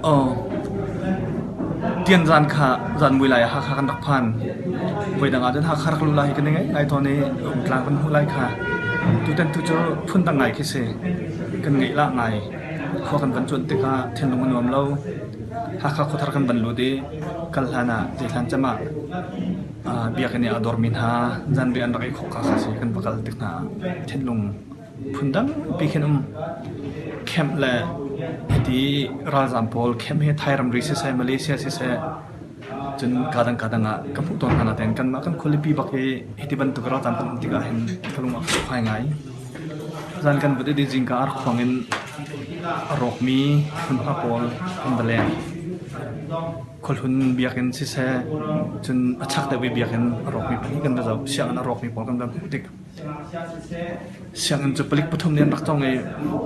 Aw. Tianzan kha zan mui lai ah Hakha kan rak phan. Voidang ah cun Hakha rak luh lai hi kan i ngaih ngai tawn i Rungtlang kan hmuh lai kha. Tutan tu cu phundang ngai khi si. Kan ngaih lah ngai. Khua kan van cuanh tikah thinlung a nuam lo. Hakha khuathar kan van lut i kal hlan ah zeihlan cem ah biakinn i aa dormi hna zanriah an rak ei khawh ka kha si kan va kal tik hna ah thinlung Phundangpi khin um. Camp le hiti ralzaam pawl camp hi Thai ramri siseh, Malaysia siseh, cun kadang kadang ah ka hmuh tawn hna nain kanmah kan khualipi bak hi hiti bantuk ralzaam kan um tikah hin ka lung a fak ngai. Zan kan vut i zingka ar khuang in a rawkmi hmunhma pawl kan va leng. Khuahlun biakinn siseh, cun a chak deuh i biakinn a rawkmi pahnih kan va zoh. Sianginn a rawkmi pawl kan va hmuh tik Sianginn cu palik pathum nih an rak cong i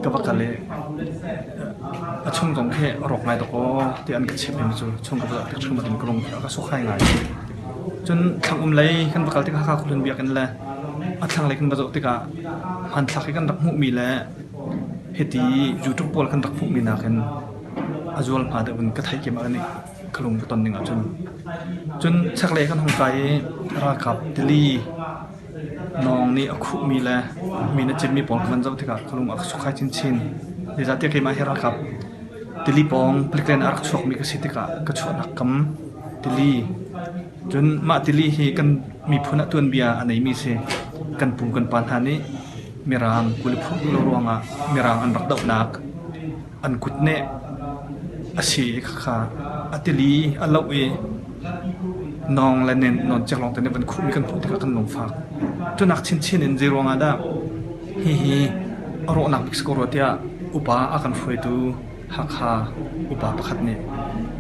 ka va kal i a chung zong khi a rawk ngai dawkaw tiah an ka chimh i cu chung ka va zoh tik hrim in ka lung khi a ka suk hai ngai. Cun thlang um lei kan va kal tikah Hakha Khuahlun biakinn le a thlanglei kan va zoh tikah hmanthlak i kan rak hmuhmi le hiti YouTube pawl kan rak hmuhmi nakin a zualhma deuh in ka theih keimah nih ka lung ka ton ning ahcun. Cun chaklei kan hung kai i ralkap tili Nawng nih a khuhmi le min a cimmi pawl ka van zoh tikah ka lung a ka sukkhai chinchin. Zeicahtiah keimah hi ralkap tili pawng paliklen a rak chuakmi ka si tikah ka chuahnak kam tili cun mah tili hi kan miphun ah tuanbia a neimi si. Kan pu kan pa hna nih Mirang kuli phurh duh lo ruangah Mirang an rak dohnak an kutneh a si i khakha a tili a loh i nawng le nen nawncek lawng te nih van khuhmi kan hmuh tikah kan lungfak. Cunak chinchin in zei ruangah dah hihi a rawhnak bik si ko rua tiah upa a kan hruaitu Hakha upa pakhat nih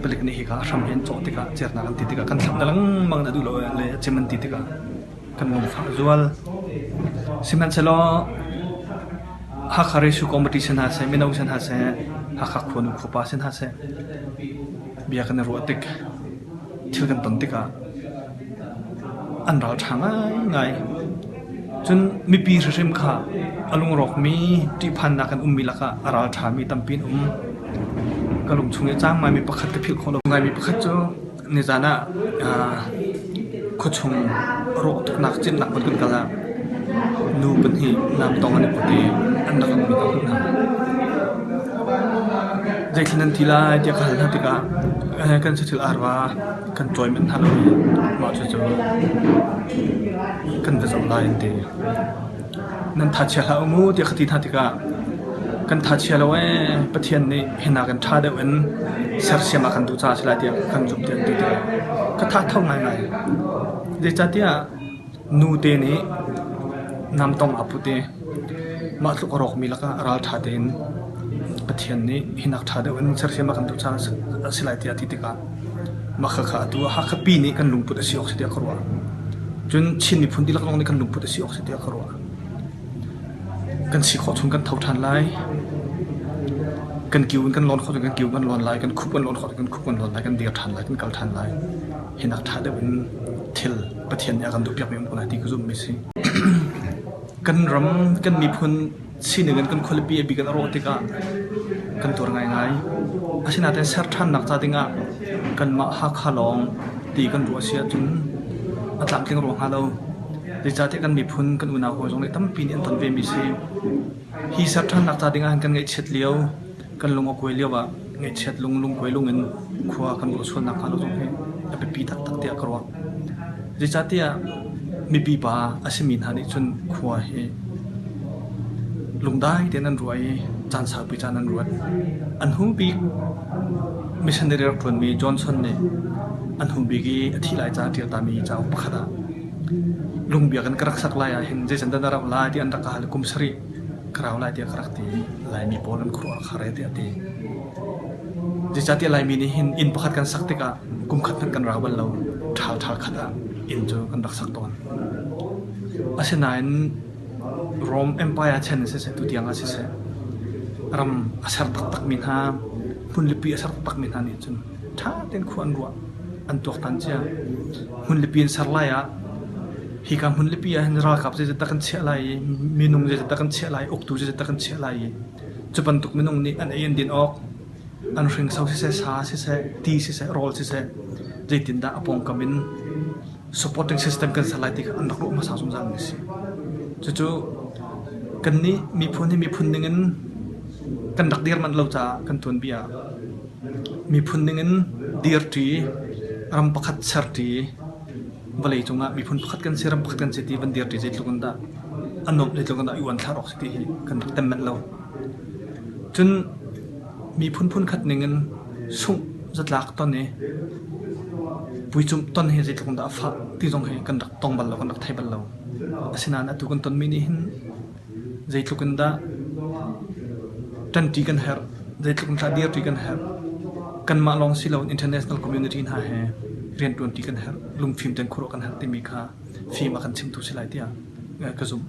palik nih hika a hram hi an cawh tikah cernak an ti tikah kan thlak lengmang na duh lo le a cim an ti tikah kan lungfah zual. Sihmanhsehlaw Hakha Rescue Committee si hna seh, mino si hna seh, Hakha khuanu khuapa si hna seh, bia kan i ruah tik, thil kan ton tikah an ral ṭha ngaingai. Cun mipi hrimhrim kha a lungrawkmi, ṭihphannak in ummi lakah a ral ṭhami tampi an um. Ka lungchung i a cang ngaimi pakhat ka philh khawh lo ngaimi pakhat cu Nizan ah khuachung rawh tuknak cinnak hmun kan kal ah nu pahnih lamtong an i put i an rak ummi ka hmuh hna. Zeithil nan ti lai tiah ka hal hna tikah kan sathil arva kan cawi manh hna lo i mah cucu kan va zoh lai an ti. Nan thachia hlah u mu tiah ka ti hna tikah kan thachia lo ee Pathian nih hi nakin ṭha deuh in sersiam a kan duh caah a si lai tiah kan zumh tiah an ti tikah ka tha tho ngaingai. Zeicahtiah nute nih namtong aa put i mah tluk a rawkmi lakah ralṭha tein Pathian nih hi nak ṭha deuh in sersiam a kan duh caah a si lai tiah a ti tikah mah khakha atu ah Hakha pi nih kan lungput a si awk si tiah ka ruah. Cun Chin miphun dihlak lawng nih kan lungput a si awk si tiah ka ruah. Kan si khawh chung kan tho ṭhan lai. Kan kiu in kan lawn khawh cun kan kiu kan lawn lai, kan khup kan lawn khawh cun kan khup kan lawn lai, kan dir ṭhan lai, kan kal ṭhan lai. Hi nak ṭha deuh in thil Pathian nih a kan duhpiakmi um ko lai ti ka zumhmi si. Kan ram, kan miphun sining in kan khualipi a bik in a rawh tikah kan tuar ngaingai. Asinain ser ṭhannak ca dingah kanmah Hakha lawng ti kan ruah si ahcun a tlamtling rua hnga lo. Zeicahtiah kan miphun kan unau hawi zong nih tampi nih an ton vemi si. Hi ser ṭhannak ca dingah hin kan ngaihchiat lio, kan lung a kuai lio ah ngaihchiat lung lungkuai lung in khua kan ruah sual nakhnga lo zong hi a biapi taktak tiah ka ruah. Zeicahtiah mipi pa a simi hna nih cun khua hi lungdai tein an ruah i caan saupi caan an ruat. An hnu bik missionary rak ṭuanmi Johnson nih an hnu bik i a thih lai ca a ṭial tami cauk pakhat ah lungbiak in ka rak sak lai ah hin zeican dah na rauh lai ti an rak ka hal i kum sarih ka rau lai tiah ka rak ti i Laimi pawl an khuaruah a har e tiah a ti. Zeicahtiah Laimi nih hin inn pakhat kan sak tikah kum khat hmanh kan rau bal lo. Ṭhal ṭhal khat ah inn cu kan rak sak tawn. Asinain Rome Empire chan in siseh tutiang ah siseh ram a ser taktakmi hna hmunlipi a ser taktakmi hna nih cun ṭha tein khua an ruah an tuaktan cia. Hmunlipi an ser lai ah hika hmunlipi ah hin ralkap zeizat dah kan chiah lai i minung zeizat dah kan chiah lai uktu zeizat dah kan chiah lai i cu bantuk minung nih an ei an din awk. An hringso siseh, sa siseh, ti siseh, rawl siseh, zeitindah a pawngkam in supporting system kan ser lai ti kha an rak ruah hmasa zungzal mi a si. Cucu kannih miphun hi miphun ning in kan rak dir manh lo caah kan tuanbia ah miphun ning in dirṭi, ram pakhat serṭi, vawlei cungah miphun pakhat kan si, ram pakhat kan si ti van dirṭi zeitluk in dah a nuamh, zeitluk in dah i uanthlar awk si ti hi kan rak tem manh lo. Cun miphun phunkhat ning in sungh zatlak ton i puicumh ton hi zeitluk in dah a fah ti zong hi kan rak tong bal lo, kan rak thei bal lo. Asinain atu kan tonmi nih hin zeitluk in dah ṭanṭi kan herh, zeitluk in dah dirṭi kan herh. Kanmah lawng si loin international community hna he rianṭuanṭi kan herh, lungfim tein khuaruah kan herh timi kha fim a kan chimtu si lai tiah ka zumh.